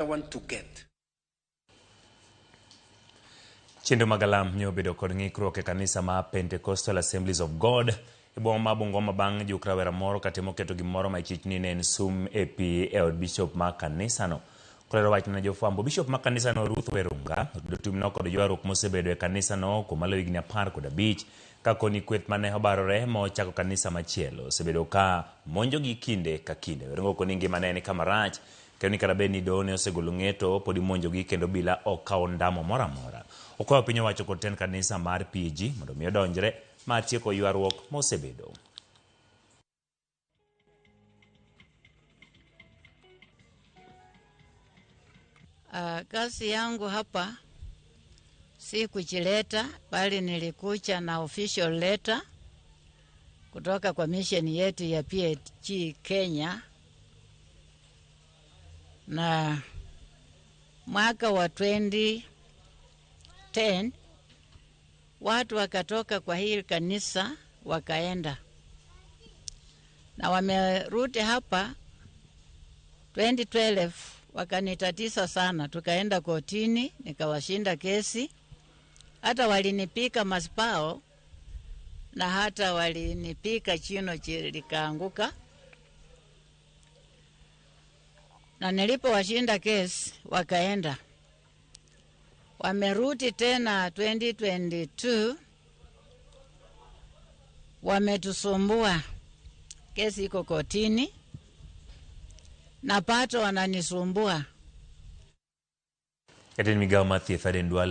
I want to get. Chenro mag alam ne obedo kod ng'ikruok e kanisa ma Pentecostal Assemblies of God e boma ma Bungoma bang' juk rawera moro katemo keto gimoro ma ichich ni ne en sum e pi e od bishop ma kanisano. Kolero wachno ne jofwambo, bishop ma kanisano Ruth Werunga otudo timno kod ywaruok mosebedo e kanisano kuom maloyo higni 15 ka koni kweth mane obarore ma ochako kanisa machielo osebedo ka monjogi kinde ka kinde. Werunga okoni ngimane ni kama rach kendo ni kata bed ni doho ne osegolo ng'eto pod imonjogi kendo obila ok kaw ondamo moro amora. Okwayo piny owacho kod tend kanisa mar PAG mondo mi odonjre mar tieko ywaruok mosebedo. Kazi yangu hapa si kuchileta, bali nilikuja na official letter kutoka kwa mission yetu ya PAG Kenya, na mwaka wa 2010 watu wakatoka kwa hii kanisa wakaenda, na wamerudi hapa 2012 wakanitatiza sana, tukaenda kotini, nikawashinda kesi. Hata walinipika masipao na hata walinipika chino likaanguka, na nilipowashinda kesi wakaenda. Wamerudi tena 2022 wametusumbua, kesi iko kotini na pato wananisumbua. Jatend migao mar thieth Aden Duale.